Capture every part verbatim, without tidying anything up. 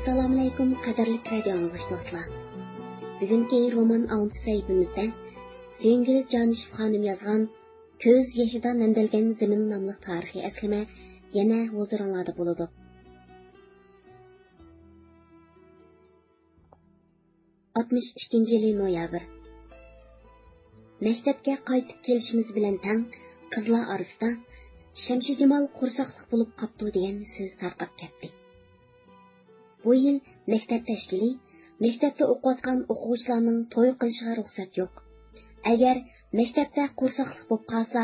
ئەسسالامۇئەلەيكۇم، قەدىرلىك رادىئو ئاڭلىغۇچى دوستلار. بۈگۈنكى رومان ئاڭلىتىش سەھىپىمىزدە سۆيۈنگۈل جانىشېف خانىم يازغان كۆز يېشىدا نەمدەلگەن زېمىن ناملىق تارىخىي ئەسلىمە يەنە ھۇزۇرۇڭلاردا بولىدۇ. ئاتمىش ئىككىنچى يىلى نويابىر. مەكتەپكە قايتىپ كېلىشىمىز بىلەن تەڭ قىزلار ئارىسىدا «شەمشىجامال قورساقلىق بولۇپ قاپتۇ» دېگەن سۆز تارقاپ كەتتى. بۇ يىل مەكتەپ تەشكىلى مەكتەپتە ئوقۇۋاتقان ئوقۇغۇچىلارنىڭ توي قىلىشىغا رۇخسەت يوق. ئەگەر مەكتەپتە قورساقلىق بولۇپ قالسا،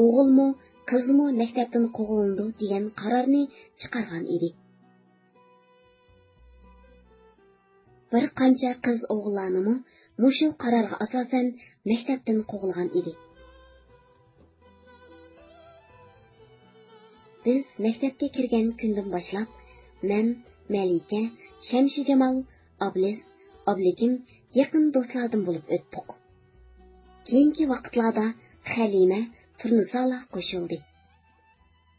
ئوغۇلمۇ، قىزمۇ مەكتەپتىن قوغلىنىدۇ دېگەن قارارنى چىقارغان ئىدى. بىر قانچە قىز ئوغۇللارنىمۇ مۇشۇ قارارغا ئاساسەن مەكتەپتىن قوغلىغان ئىدى. بىز مەكتەپكە كىرگەن كۈندىن باشلاپ، مەن، مەلىكە، شەمشىجامال، ئابلىز، ئابلىكىم يېقىن دوستلاردىن بولۇپ ئۆتتۇق. كېيىنكى ۋاقىتلاردا خەلىمە، تۇرنىسالا قوشۇلدى.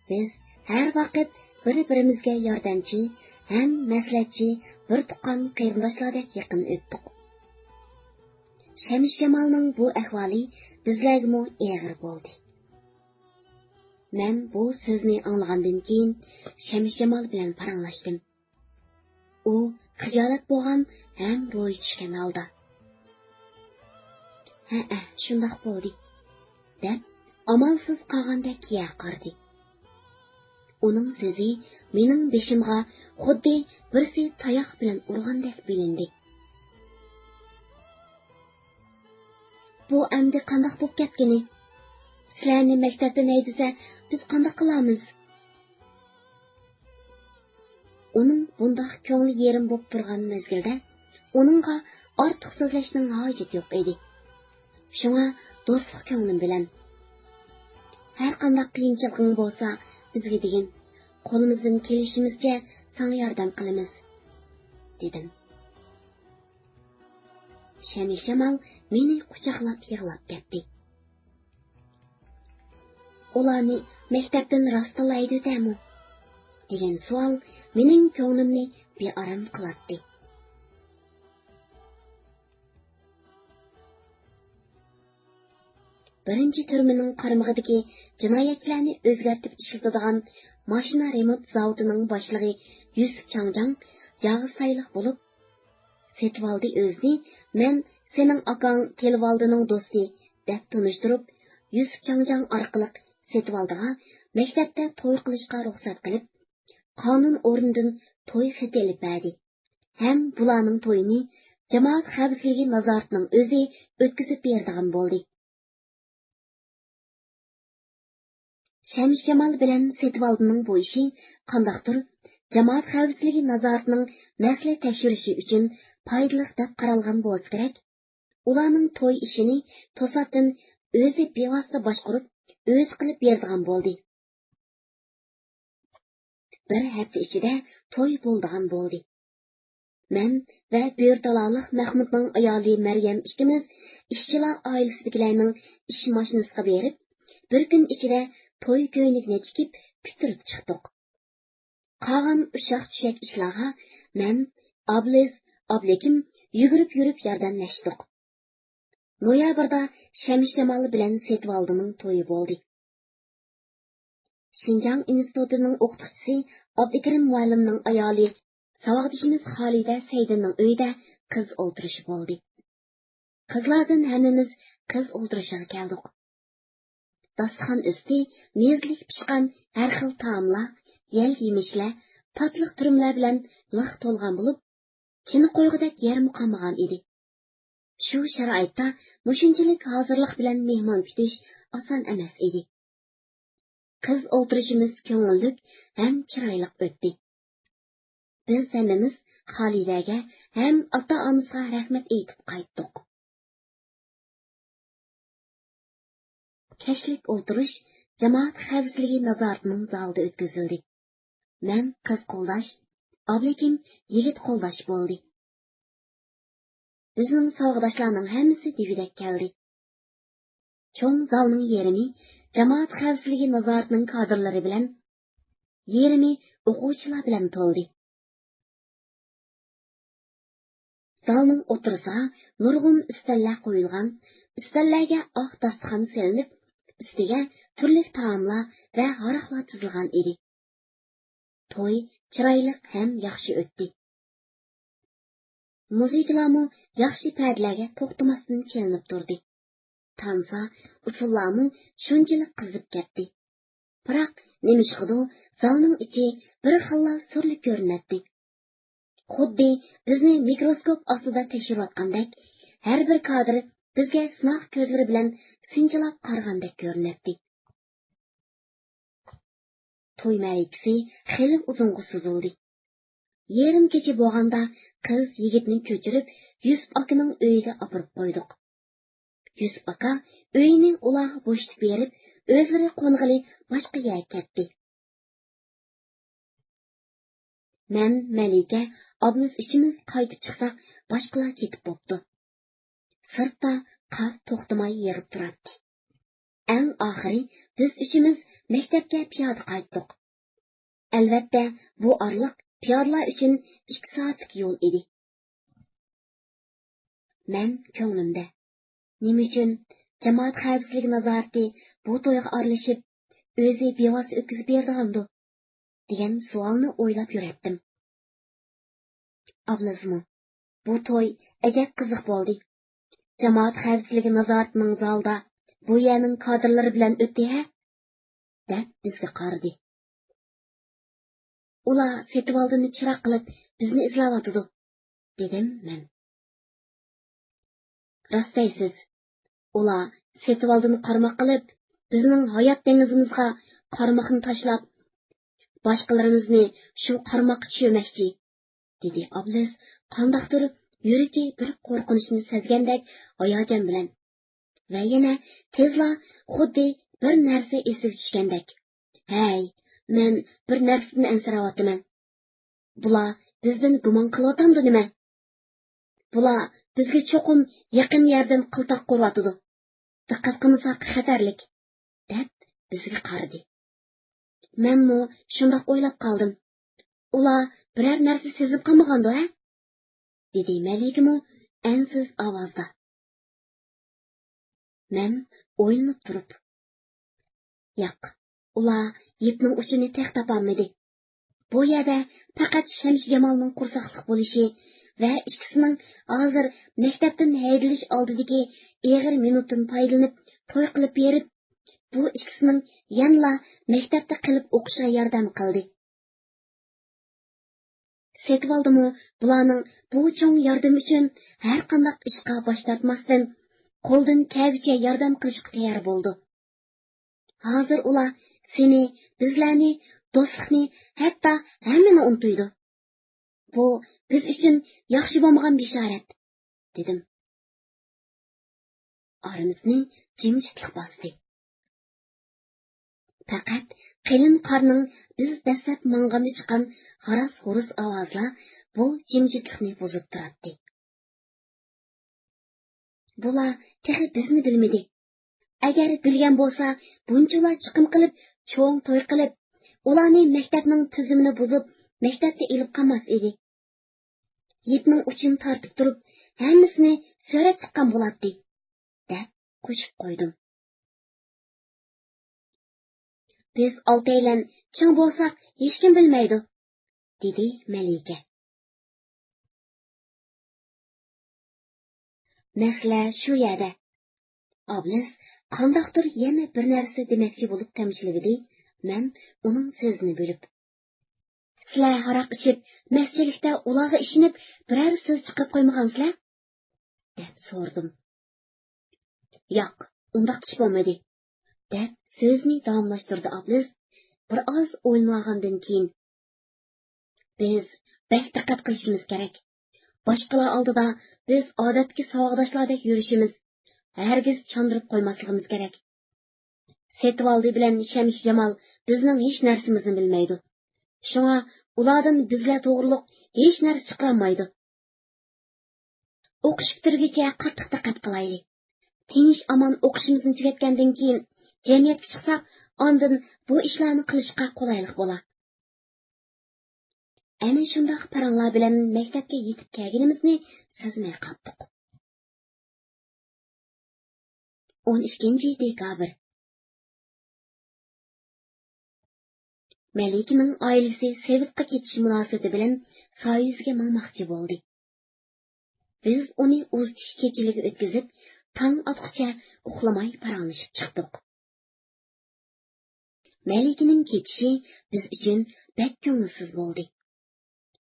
بىز ھەر ۋاقىت بىر-بىرىمىزگە ياردەمچى ھەم مەسلىھەتچى، بىر تۇغقان قېرىنداشلاردەك يېقىن ئۆتتۇق. شەمشىجامالنىڭ بۇ ئەھۋالى بىزلەرگىمۇ ئېغىر بولدى. مەن بۇ سۆزنى ئاڭلىغاندىن كېيىن شەمشىجامال بىلەن پاراڭلاشتىم. ئۇ خىجالەت بولغان ھەم روھى چۈشكەن ھالدا، «ھەئە، شۇنداق بولدى» دەپ، ئامالسىز قالغاندەك يەر قارىدى. ئۇنىڭ سۆزى مېنىڭ بېشىمغا خۇددى بىرسى تاياق بىلەن ئۇرغاندەك بىلىندى. «بۇ ئەمدى قانداق بولۇپ كەتكىنى؟ سىلەرنى مەكتەپتىن ھەيدىسە، بىز قانداق قىلارمىز؟» ئۇنىڭ بۇنداق كۆڭلى يېرىم بولۇپ تۇرغان مەزگىلدە ئۇنىڭغا ئارتۇق سۆزلەشنىڭ ھاجىتى يوق ئىدى. شۇڭا دوستلۇق كۆڭلۈم بىلەن، «ھەر قانداق قىيىنچىلىقىڭ بولسا، بىزگە دېگىن، قولىمىزدىن كېلىشىمىزچە ساڭا ياردەم قىلىمىز» دېدىم. شەمشىجامال مېنى قۇچاقلاپ يىغلاپ كەتتى. «ئۇلارنى مەكتەپتىن راستلا ھەيدىۋېتەرمۇ؟» دېگەن سوئال مېنىڭ كۆڭلۈمنى بىئارام قىلاتتى. بىرىنچى تۈرمىنىڭ قارمىقىدىكى جىنايەتچىلەرنى ئۆزگەرتىپ ئىشلىتىدىغان ماشىنا رېمونت زاۋۇتىنىڭ باشلىقى يۈسۈپ چاڭجاڭ جاغىسايلىق بولۇپ، سېتىۋالدى ئۆزىنى، مەن سېنىڭ ئاكاڭ تىلىۋالدىنىڭ دوستى دەپ تونۇشتۇرۇپ، يۈسۈپ چاڭجاڭ ئارقىلىق سېتىۋالدىغا مەكتەپتە توي قىلىشقا رۇخسەت قىلىپ، قانۇن ئورنىدىن توي خېتى ئېلىپ بەردى ھەم بۇلارنىڭ تويىنى جامائەت خەۋپسىزلىكى نازارىتىنىڭ ئۆزى ئۆتكۈزۈپ بېرىدىغان بولدى. شەمشىجامال بىلەن سېتىۋالدىنىڭ بۇ ئىشى قانداقتۇر جامائەت خەۋپسىزلىكى نازارىتىنىڭ مەسىلە تەكشۈرۈشى ئۈچۈن پايدىلىق دەپ قارالغان بولسا كېرەك، ئۇلارنىڭ توي ئىشىنى توساتتىن ئۆزى بىۋاسىتە باشقۇرۇپ، ئۆزى قىلىپ بېرىدىغان بولدى. بىر ھەپتە ئىچىدە توي بولىدىغان بولدى. مەن ۋە بۆرىتالالىق مەخمۇتنىڭ ئايالى مەريەم ئىككىمىز ئىشچىلار ئائىلىسىدىكىلەرنىڭ ئىش ماشىنىسىغا بېرىپ، بىر كۈن ئىچىدە توي كۆينىكىنى تىكىپ پۈتتۈرۈپ چىقتۇق. قالغان ئۇششاق-چۈششەك ئىشلارغا مەن، ئابلىز، ئابلىكىم يۈگۈرۈپ يۈرۈپ ياردەملەشتۇق. نويابىردا شەمشىجامال بىلەن سېتىۋالدىنىڭ تويى بولدى. شىنجاڭ ئىنستىتۇتىنىڭ ئوقۇتقۇچىسى ئابدۇكېرىم مۇئەللىمنىڭ ئايالى ساۋاقدىشىمىز خالىدە سەيدىننىڭ ئۆيىدە قىز ئولتۇرۇشى بولدى. قىزلاردىن ھەممىمىز قىز ئولتۇرۇشىغا كەلدۇق. داستىخان ئۈستى مېزىلىك پىشقان ھەر خىل تائاملار، يەل-يېمىشلەر، تاتلىق تۈرۈملەر بىلەن لىق تولغان بولۇپ، چىنە قويغۇدەك يەرمۇ قالمىغان ئىدى. شۇ شارائىتتا مۇشۇنچىلىك ھازىرلىق بىلەن مېھمان كۈتۈش ئاسان ئەمەس ئىدى. قىز ئولتۇرۇشىمىز كۆڭۈللۈك ھەم چىرايلىق ئۆتتى. بىز ھەممىمىز خالىدەگە ھەم ئاتا-ئانىسىغا رەھمەت ئېيتىپ قايتتۇق. كەچلىك ئولتۇرۇش جامائەت خەۋپسىزلىكى نازارىتىنىڭ زالىدا ئۆتكۈزۈلدى. مەن قىز قولداش، ئابلىكىم يىگىت قولداش بولدى. بىزنىڭ ساۋاقداشلارنىڭ ھەممىسى دېگۈدەك كەلدى. چوڭ زالنىڭ يېرىمى جامائەت خەۋپسىزلىكى نازارىتىنىڭ كادىرلىرى بىلەن، يېرىمى ئوقۇغۇچىلار بىلەن تولدى. زالنىڭ ئوتتۇرىسىغا نۇرغۇن ئۈستەللەر قويۇلغان، ئۈستەللەرگە ئاق داستىخان سېلىنىپ، ئۈستىگە تۈرلۈك تائاملار ۋە ھاراقلار تىزىلغان ئىدى. توي چىرايلىق ھەم ياخشى ئۆتتى. مۇزىكىلارمۇ ياخشى پەدىلەرگە توختىماستىن چېلىنىپ تۇردى. تانسا، ئۇسسۇللارمۇ شۇنچىلىك قىزىپ كەتتى. بىراق نېمىشقىدۇ، زالنىڭ ئىچى بىر خىللا سۈرلۈك كۆرۈنەتتى. خۇددى بىزنى مىكروسكوپ ئاستىدا تەكشۈرۈۋاتقاندەك، ھەر بىر كادىر بىزگە سىناق كۆزلىرى بىلەن سىنچىلاپ قارىغاندەك كۆرۈنەتتى. توي مەرىكىسى خېلى ئۇزۇنغا سوزۇلدى. يېرىم كېچە بولغاندا قىز يىگىتنى كۆچۈرۈپ، يۈسۈپ ئاكىنىڭ ئۆيىگە ئاپىرىپ قويدۇق. يۈسۈپ ئاكا ئۆيىنى ئۇلارغا بوشىتىپ بېرىپ، ئۆزلىرى قونغىلى باشقا يەرگە كەتتى. مەن، مەلىكە، ئابلىز ئۈچىمىز قايتىپ چىقساق، باشقىلار كېتىپ بوپتۇ. سىرتتا قار توختىماي يېغىپ تۇراتتى. ئەڭ ئاخىرى بىز ئۈچىمىز مەكتەپكە پىيادە قايتتۇق. ئەلۋەتتە، بۇ ئارىلىق پىيادىلار ئۈچۈن ئىككى سائەتلىك يول ئىدى. مەن كۆڭلۈمدە، نېمە ئۈچۈن جامائەت خەۋپسىزلىكى نازارىتى بۇ تويغا ئارىلىشىپ، ئۆزى بىۋاسىتە ئۆتكۈزۈپ بېرىدىغاندۇ؟ دېگەن سوئالنى ئويلاپ يۈرەتتىم. ئابلىزمۇ، بۇ توي ئەجەب قىزىق بولدى. جامائەت خەۋپسىزلىكى نازارىتىنىڭ زالىدا بۇ يەرنىڭ كادىرلىرى بىلەن ئۆتتى ھە؟ دەپ بىزگە قارىدى. ئۇلار سېتىۋالدىنى چىراغ قىلىپ بىزنى ئىزدەۋاتىدۇ، دېدىم مەن. راست دەيسىز. ئۇلار سېتىۋالدىنى قارماق قىلىپ، بىزنىڭ ھايات دېڭىزىمىزغا قارماقنى تاشلاپ، باشقىلىرىمىزنى شۇ قارماققا چۈشۈرمەكچى، دېدى ئابلىز قانداقتۇر يۈرىكى بىر قورقۇنچنى سەزگەندەك ھاياجان بىلەن. ۋە يەنە تېزلا خۇددى بىر نەرسە ئېسىگە چۈشكەندەك، ھەي، مەن بىر نەرسىدىن ئەنسىرەۋاتىمەن. بۇلار بىزدىن گۇمان قىلىۋاتامدۇ نېمە؟ بۇلار بىزگە چوقۇم يېقىن يەردىن قىلتاق قۇرۇۋاتىدۇ. دىققەت قىلمىساق خەتەرلىك، دەپ بىزگە قارىدى. مەنمۇ شۇنداق ئويلاپ قالدىم. ئۇلار بىرەر نەرسە سېزىپ قالمىغاندۇ ھە؟ دېدى مەلىكىمۇ ئەنسىز ئاۋازدا. مەن ئويلىنىپ تۇرۇپ، ياق، ئۇلار يىپنىڭ ئۇچىنى تېخى تاپالمىدى. بۇ يەردە پەقەت شەمشى جامالنىڭ قورساقلىق بولۇشى ۋە ئىككىسىنىڭ ھازىر مەكتەپتىن ھەيدىلىش ئالدىدىكى ئېغىر مىنۇتتىن پايدىلىنىپ توي قىلىپ بېرىپ، بۇ ئىككىسىنىڭ يەنىلا مەكتەپتە قېلىپ ئوقۇشىغا ياردەم قىلدى. سېتىۋالدىمۇ بۇلارنىڭ بۇ چوڭ ياردىمى ئۈچۈن ھەرقانداق ئىشقا باش تارتماستىن، قولدىن كەلگۈچە ياردەم قىلىشقا تەييار بولىدۇ. ھازىر ئۇلار سېنى، بىزلەرنى، دوستلۇقنى، ھەتتا ھەممىنى ئۇنتۇيدۇ. بۇ بىز ئۈچۈن ياخشى بولمىغان بېشارەت، دېدىم. ئارىمىزنى جىمجىتلىق باستى. پەقەت قېلىن قارنىڭ بىز دەسسەپ ماڭغاندا چىققان ھاراس-ھۇرۇس ئاۋازلا بۇ جىمجىتلىقنى بۇزۇپ تۇراتتى. بۇلار تېخى بىزنى بىلمىدى. ئەگەر بىلگەن بولسا، بۇنچىۋالا چىقىم قىلىپ، چوڭ توي قىلىپ، ئۇلارنى مەكتەپنىڭ تۈزۈمىنى بۇزۇپ، مەكتەپتە ئېلىپ قالماس ئىدى. يىپنىڭ ئۇچىنى تارتىپ تۇرۇپ، ھەممىسىنى سۆرەپ چىققان بولاتتى، دەپ قوشۇپ قويدۇم. بىز ئالتەيلەن چىڭ بولساق، ھېچكىم بىلمەيدۇ، دېدى مەلىكە. مەسىلە شۇ يەردە. ئابلىز قانداقتۇر يەنە بىر نەرسە دېمەكچى بولۇپ تەمشىلىۋىدى، مەن ئۇنىڭ سۆزىنى بۆلۈپ. سىلەر ھاراق ئىچىپ، مەستچىلىكتە ئۇلارغا ئىشىنىپ، بىرەر سۆز چىقىرىپ قويمىغانسىلەر؟ دەپ سورىدىم. ياق، ئۇنداق ئىش بولمىدى، دەپ سۆزىنى داۋاملاشتۇردى ئابلىز بىر ئاز ئويلىنىۋالغاندىن كېيىن. بىز بەك دىققەت قىلىشىمىز كېرەك. باشقىلار ئالدىدا بىز ئادەتتىكى ساۋاقداشلاردەك يۈرۈشىمىز، ھەرگىز چاندۇرۇپ قويماسلىقىمىز كېرەك. سېتىۋالدى بىلەن شەمشى جامال بىزنىڭ ھېچ نەرسىمىزنى بىلمەيدۇ. شۇڭا ئۇلاردىن بىزلەر توغرۇلۇق ھېچ نەرسە چىقىرالمايدۇ. ئوقۇش پۈتتۈرگۈچە قاتتىق دىققەت قىلايلى. تىنچ ئامان ئوقۇشىمىزنى تۈگەتكەندىن كېيىن جەمئىيەتكە چىقساق، ئاندىن بۇ ئىشلارنى قىلىشقا قولايلىق بولا. ئەنە شۇنداق پاراڭلار بىلەن مەكتەپكە يېتىپ كەلگىنىمىزنى سەزمەي قاپتۇق. ئون ئىككىنچى دېكابىر. مەلىكىنىڭ ئائىلىسى سېۋىتقا كېتىش مۇناسىۋىتى بىلەن سايە يۈزىگە ماڭماقچى بولدى. بىز ئۇنى ئۇزىتىش كېچىلىكى ئۆتكۈزۈپ، تاڭ ئاتقۇچە ئۇخلىماي پاراڭلىشىپ چىقتۇق. مەلىكىنىڭ كېتىشى بىز ئۈچۈن بەك كۆڭۈلسىز بولدى.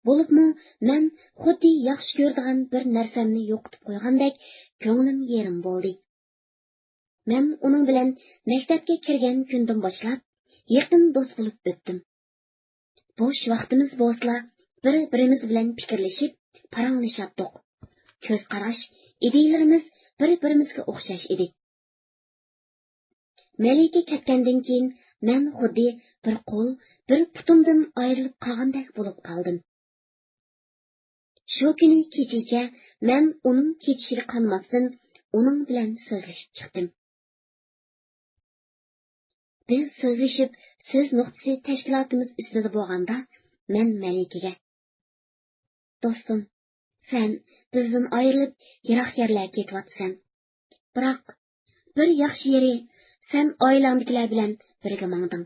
بولۇپمۇ مەن خۇددى ياخشى كۆرىدىغان بىر نەرسەمنى يوقىتىپ قويغاندەك كۆڭلۈم يېرىم بولدى. مەن ئۇنىڭ بىلەن مەكتەپكە كىرگەن كۈندىن باشلاپ يېقىن دوست بولۇپ ئۆتتۈم. بوش ۋاقتىمىز بولسىلا بىر-بىرىمىز بىلەن پىكىرلىشىپ پاراڭلىشاتتۇق. كۆز قاراش، ئىدىيىلىرىمىز بىر-بىرىمىزگە ئوخشاش ئىدى. مەلىكە كەتكەندىن كېيىن مەن خۇددى بىر قول، بىر پۇتۇمدىن ئايرىلىپ قالغاندەك بولۇپ قالدىم. شۇ كۈنى كېچىچە مەن ئۇنىڭ كېتىشىگە قانماستىن، ئۇنىڭ بىلەن سۆزلىشىپ چىقتىم. بىز سۆزلىشىپ، سۆز نۇقتىسى تەشكىلاتىمىز ئۈستىدە بولغاندا، مەن مەلىكىگە: «دوستۇم، سەن بىزدىن ئايرىلىپ، يىراق يەرلەرگە كېتىۋاتىسەن. بىراق، بىر ياخشى يېرى، سەن ئائىلەڭدىكىلەر بىلەن بىرگە ماڭدىڭ.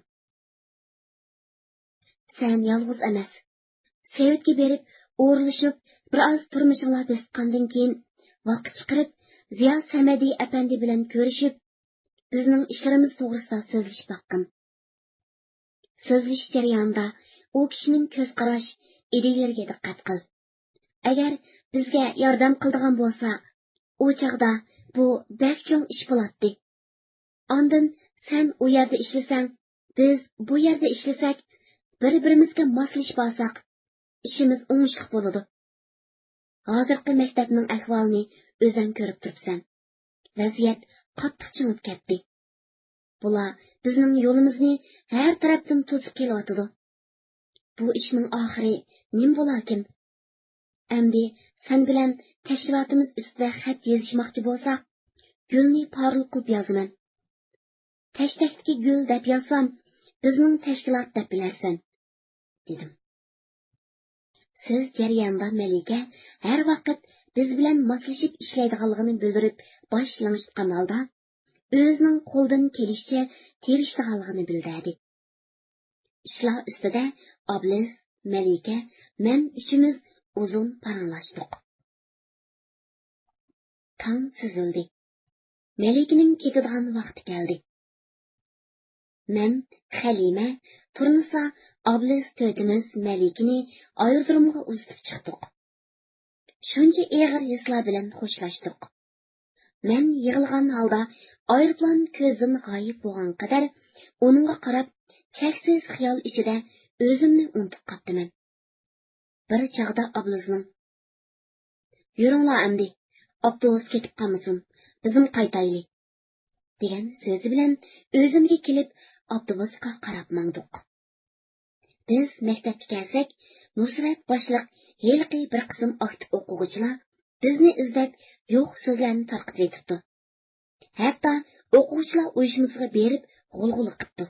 سەن يالغۇز ئەمەس. سېۋىتكە بېرىپ، ئورۇنلىشىپ، بىر ئاز تۇرمۇشۇڭلار بېسىققاندىن كېيىن، ۋاقىت چىقىرىپ، زىيا سەمەدى ئەپەندى بىلەن كۆرۈشۈپ، بىزنىڭ ئىشلىرىمىز توغرىسىدا سۆزلىشىپ باققىن. سۆزلىشىش جەريانىدا ئۇ كىشىنىڭ كۆز قاراش، ئىدىيىلىرىگە دىققەت قىل. ئەگەر بىزگە ياردەم قىلىدىغان بولسا، ئۇ چاغدا بۇ بەك چوڭ ئىش بولاتتى. ئاندىن سەن ئۇ يەردە ئىشلىسەڭ، بىز بۇ يەردە ئىشلىسەك، بىر-بىرىمىزگە ماسلىشىپ ئالساق، ئىشىمىز ئوڭۇشلۇق بولىدۇ. ھازىرقى مەكتەپنىڭ ئەھۋالىنى ئۆزۈڭ كۆرۈپ تۇرۇپسەن. ۋەزىيەت قاتتىق چىڭىپ كەتتى. بۇلار بىزنىڭ يولىمىزنى ھەر تەرەپتىن توسۇپ كېلىۋاتىدۇ. بۇ ئىشنىڭ ئاخىرى نېمە بولاركىن؟ ئەمدى سەن بىلەن تەشكىلاتىمىز ئۈستىدە خەت يېزىشماقچى بولساق، گۈلنى پارلىق قىلىپ يازىمەن. تەشتەكتىكى گۈل دەپ يازسام، بىزنىڭ تەشكىلات دەپ بىلەرسەن، دېدىم. سۆز جەريانىدا مەلىكە ھەر ۋاقىت بىز بىلەن ماسلىشىپ ئىشلەيدىغانلىقىنى بىلدۈرۈپ، باش لىڭشىتقان ھالدا، ئۆزىنىڭ قولىدىن كېلىشىچە تىرىشىدىغانلىقىنى بىلدۈردى. ئىشلار ئۈستىدە ئابلىز، مەلىكە، مەن ئۈچىمىز ئۇزۇن پاراڭلاشتۇق. تاڭ سۈزۈلدى. مەلىكىنىڭ كېتىدىغان ۋاقتى كەلدى. مەن، خەلىمە، تۇرنىسا، ئابلىز تۆتىمىز مەلىكىنى ئايرودرومغا ئۇزىتىپ چىقتۇق. شۇنچە ئېغىر ھېسلار بىلەن خوشلاشتۇق. مەن يىغلىغان ھالدا ئايروپىلان كۆزدىن غايىب بولغان قەدەر ئۇنىڭغا قاراپ، چەكسىز خىيال ئىچىدە ئۆزۈمنى ئۇنتۇپ قاپتىمەن. بىر چاغدا ئابلىزنىڭ: «يۈرۈڭلار ئەمدى، ئاپتوبۇس كېتىپ قالمىسۇن، بىزمۇ قايتايلى» دېگەن سۆزى بىلەن ئۆزۈمگە كېلىپ، ئاپتوبۇسقا قاراپ ماڭدۇق. بىز مەكتەپكە كەلسەك، نۇسرەت باشلىق ھېلىقى بىر قىسىم ئاكتىپ ئوقۇغۇچىلار بىزنى ئىزدەپ يوق سۆزلەرنى تارقىتىۋېتىپتۇ. ھەتتا ئوقۇغۇچىلار ئۇيۇشمىسىغا بېرىپ غۇلغۇلا قىپتۇ.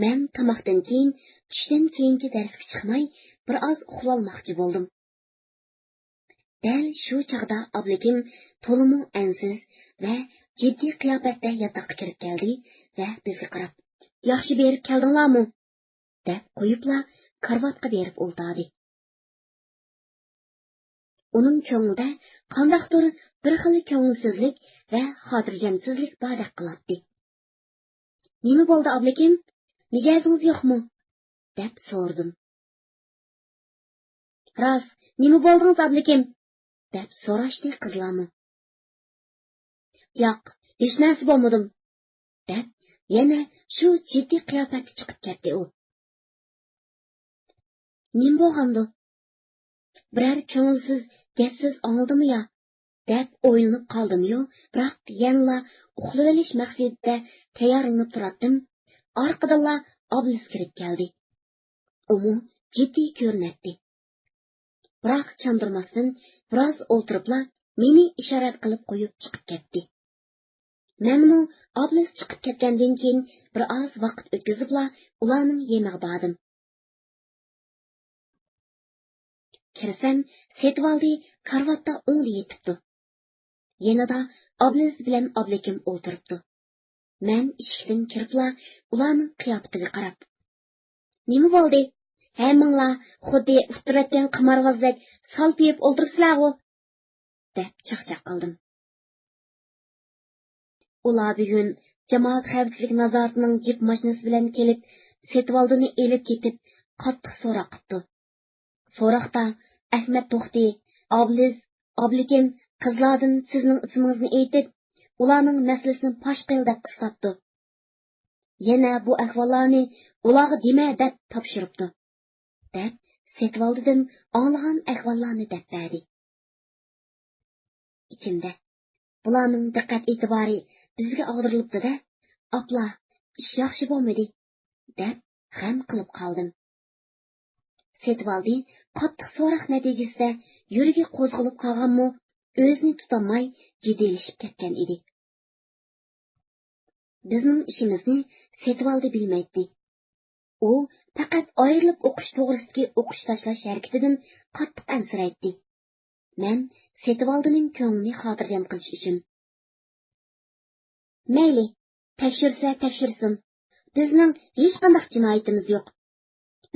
مەن تاماقتىن كېيىن، چۈشتىن كېيىنكى دەرسكە چىقماي، بىر ئاز ئۇخلىۋالماقچى بولدۇم. دەل شۇ چاغدا ئابلىكىم تولىمۇ ئەنسىز ۋە جىددىي قىياپەتتە ياتاققا كىرىپ كەلدى ۋە بىزگە قاراپ: «ياخشى بېرىپ كەلدىڭلارمۇ؟» دەپ قويۇپلا، كارىۋاتقا بېرىپ ئولتۇردى. ئۇنىڭ كۆڭلىدە قانداقتۇر بىر خىل كۆڭۈلسىزلىك ۋە خاتىرجەمسىزلىك باردەك قىلاتتى. «نېمە بولدى، ئابلىكىم؟ مىجەزىڭىز يوقمۇ؟» دەپ سورىدىم. «راست، نېمە بولدىڭىز، ئابلىكىم؟» دەپ سوراشتى قىزلارمۇ. «ياق، ھېچنەرسە بولمىدىم» دەپ، يەنە شۇ جىددىي قىياپەتتە چىقىپ كەتتى ئۇ. «نېمە بولغاندۇ؟ بىرەر كۆڭۈلسىز گەپ-سۆز ئاڭلىدىمۇ يا؟» دەپ ئويلىنىپ قالدىميۇ، بىراق يەنىلا ئۇخلىۋېلىش مەقسىتىدە تەييارلىنىپ تۇراتتىم. ئارقىدىنلا ئابلىز كىرىپ كەلدى. ئۇمۇ جىددىي كۆرۈنەتتى. بىراق چاندۇرماستىن، بىراز ئولتۇرۇپلا مېنى ئىشارەت قىلىپ قويۇپ چىقىپ كەتتى. مەنمۇ ئابلىز چىقىپ كەتكەندىن كېيىن بىر ئاز ۋاقىت ئۆتكۈزۈپلا ئۇلارنىڭ يېنىغا باردىم. كىرسەم، سېتىۋالدى كارىۋاتتا ئوڭدا يېتىپتۇ. يېنىدا ئابلىز بىلەن ئابلىكىم ئولتۇرۇپتۇ. مەن ئىشىكتىن كىرىپلا ئۇلارنىڭ قىياپىتىگە قاراپ، «نېمە بولدى؟ ھەممىڭلار خۇددى ئۇتتۇرۇۋەتكەن قىمارۋازدەك سالپىيىپ ئولتۇرۇپسىلەرغۇ؟» دەپ چاقچاق قىلدىم. ئۇلار بۈگۈن جامائەت خەۋپسىزلىك نازارىتىنىڭ جىپ ماشىنىسى بىلەن كېلىپ، سېتىۋالدىنى ئېلىپ كېتىپ، قاتتىق سوراق قىپتۇ. سوراقتا ئەخمەت توختى، ئابلىز، ئابلىكىم قىزلاردىن سىزنىڭ ئىسمىڭىزنى ئېيتىپ، ئۇلارنىڭ مەسىلىسىنى پاش قىل دەپ قىستاپتۇ. يەنە بۇ ئەھۋاللارنى ئۇلارغا دېمە دەپ تاپشۇرۇپتۇ، دەپ سېتىۋالدىدىن ئاڭلىغان ئەھۋاللارنى دەپ بەردى. ئىچىمدە، بۇلارنىڭ دىققەت ئېتىبارى بىزگە ئاغدۇرۇلۇپتۇ-دە، ئاپلا، ئىش ياخشى بولمىدى، دەپ غەم قىلىپ قالدىم. سېتىۋالدى قاتتىق سوراق نەتىجىسىدە يۈرىكى قوزغىلىپ قالغانمۇ، ئۆزىنى تۇتالماي جىددىيلىشىپ كەتكەن ئىدى. بىزنىڭ ئىشىمىزنى سېتىۋالدى بىلمەيتتى. ئۇ پەقەت ئايرىلىپ ئوقۇش توغرىسىدىكى ئوقۇش تاشلاش ھەرىكىتىدىن قاتتىق ئەنسىرەيتتى. مەن سېتىۋالدىنىڭ كۆڭلىنى خاتىرجەم قىلىش ئۈچۈن، «مەيلى، تەكشۈرسە تەكشۈرسۇن. بىزنىڭ ھېچقانداق جىنايىتىمىز يوق.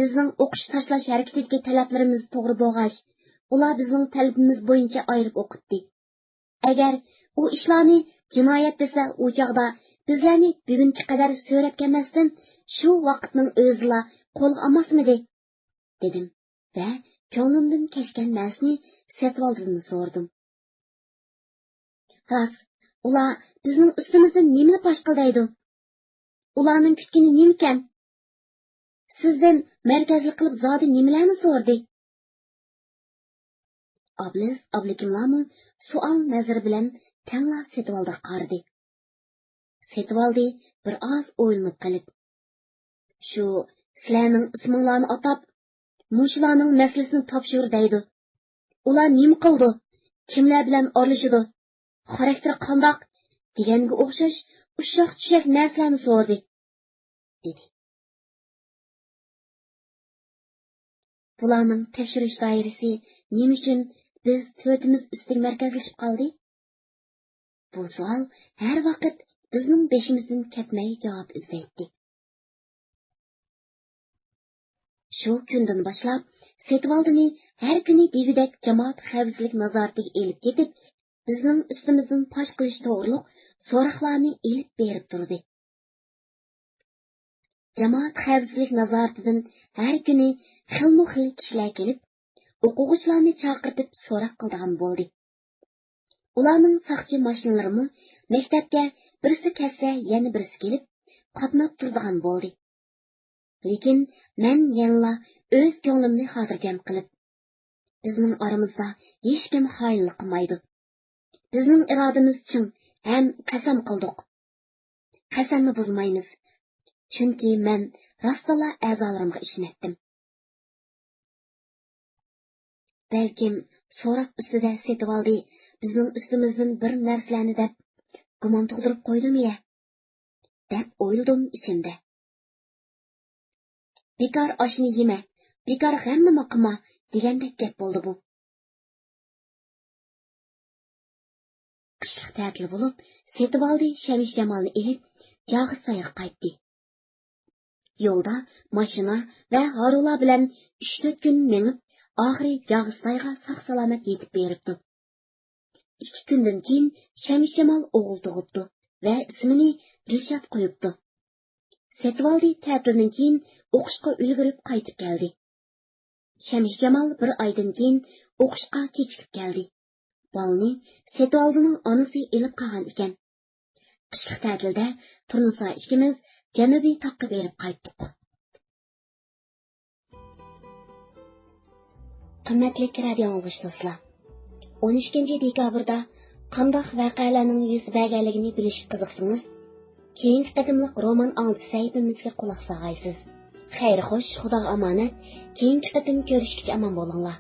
بىزنىڭ ئوقۇش تاشلاش ھەرىكىتىدىكى تەلەپلىرىمىز توغرا بولغاچ، ئۇلار بىزنىڭ تەلىپىمىز بويىچە ئايرىپ ئوقۇتتى. ئەگەر ئۇ ئىشلارنى جىنايەت دېسە، ئۇ چاغدا بىزلەرنى بۈگۈنگە قەدەر سۆرەپ كەلمەستىن، شۇ ۋاقىتنىڭ ئۆزىلا قولغا ئالماسمىدى؟» دېدىم ۋە كۆڭلۈمدىن كەچكەن نەرسىنى سېتىۋالدىدىن سورىدىم. «راست، ئۇلار بىزنىڭ ئۈستىمىزدىن نېمىنى پاش قىلدايدۇ؟ ئۇلارنىڭ كۈتكىنى نېمىكەن؟ سىزدىن مەركەزلىك قىلىپ زادى نېمىلەرنى سورىدى؟» ئابلىز ئابلىكىملارمۇ سوئال نەزىرى بىلەن تەڭلا سېتىۋالدىغا قارىدى. سېتىۋالدى بىر ئاز ئويلىنىپ قېلىپ، «شۇ سىلەرنىڭ ئىسمىڭلارنى ئاتاپ، مۇشۇلارنىڭ مەسىلىسىنى تاپشۇر دەيدۇ. ئۇلار نېمە قىلىدۇ؟ كىملەر بىلەن ئارىلىشىدۇ؟ خاراكتېرى قانداق؟» دېگەنگە ئوخشاش ئۇششاق-چۈششەك نەرسىلەرنى سورىدى، دېدى. «بۇلارنىڭ تەكشۈرۈش دائىرىسى نېمە ئۈچۈن بىز تۆتىمىز ئۈستىگە مەركەزلىشىپ قالدى؟» بۇ سوئال ھەر ۋاقىت بىزنىڭ بېشىمىزدىن كەتمەي جاۋاب ئىزدەيتتى. شۇ كۈندىن باشلاپ، سېتىۋالدىنى ھەر كۈنى دېگۈدەك جامائەت خەۋپسىزلىك نازارىتىگە ئېلىپ كېتىپ، بىزنىڭ ئۈستىمىزدىن پاش قىلىش توغرۇلۇق سوراقلارنى ئېلىپ بېرىپ تۇردى. جامائەت خەۋپسىزلىك نازارىتىدىن ھەر كۈنى خىلمۇ خىل كىشىلەر كېلىپ، ئوقۇغۇچىلارنى چاقىرتىپ سوراق قىلىدىغان بولدى. ئۇلارنىڭ ساقچى ماشىنىلىرىمۇ مەكتەپكە بىرسى كەتسە يەنە بىرسى كېلىپ قاتناپ تۇرىدىغان بولدى. لېكىن مەن يەنىلا ئۆز كۆڭلۈمنى خاتىرجەم قىلىپ، بىزنىڭ ئارىمىزدا ھېچكىم خائىنلىق قىلمايدۇ. بىزنىڭ ئىرادىمىز چىڭ ھەم قەسەم قىلدۇق. قەسەمنى بۇزمايمىز. چۈنكى مەن راستتىنلا ئەزالىرىمغا ئىشىنەتتىم. بەلكىم سوراق ئۈستىدە سېتىۋالدى بىزنىڭ ئۈستىمىزدىن بىر نەرسىلەرنى دەپ گۇمان تۇغدۇرۇپ قويدىمۇ يە؟ دەپ ئويلىدىم ئىچىمدە. «بىكار ئاشنى يېمە، بىكار غەمنىمۇ قىلما» دېگەندەك گەپ بولدى بۇ. قىشلىق تەتىل بولۇپ، سېتىۋالدى شەمشىجامالنى ئېلىپ، جاغىستايغا قايتتى. يولدا ماشىنا ۋە ھارۋىلار بىلەن ئۈچ-تۆت كۈن مېڭىپ، ئاخىرى جاغىستايغا ساق-سالامەت يېتىپ بېرىپتۇ. ئىككى كۈندىن كېيىن شەمشىجامال ئوغۇل تۇغۇپتۇ ۋە ئىسمىنى دىلشات قويۇپتۇ. سېتىۋالدى تەتىلدىن كېيىن ئوقۇشقا ئۈلگۈرۈپ قايتىپ كەلدى. شەمشىجامال بىر ئايدىن كېيىن ئوقۇشقا كېچىكىپ كەلدى. بالىنى سېتىۋالدىنىڭ ئانىسى ئېلىپ قالغان ئىكەن. قىشلىق تەتىلدە تۇرنىسا ئىككىمىز جەنۇبىي تاغقا بېرىپ قايتتۇق. قىممەتلىك رادىئو ئاڭلىغۇچى دوستلار، ئون ئىككىنچى دېكابىردا قانداق ۋەقەلەرنىڭ يۈز بەرگەنلىكىنى بىلىشكە قىزىقسىڭىز، كېيىنكى قېتىملىق رومان ئاڭلىتىش سەھىپىمىزگە قۇلاق سالغايسىز. خەير خوش، خۇداغا ئامانەت، كېيىنكى قېتىم كۆرۈشكىچە ئامان بولۇڭلار.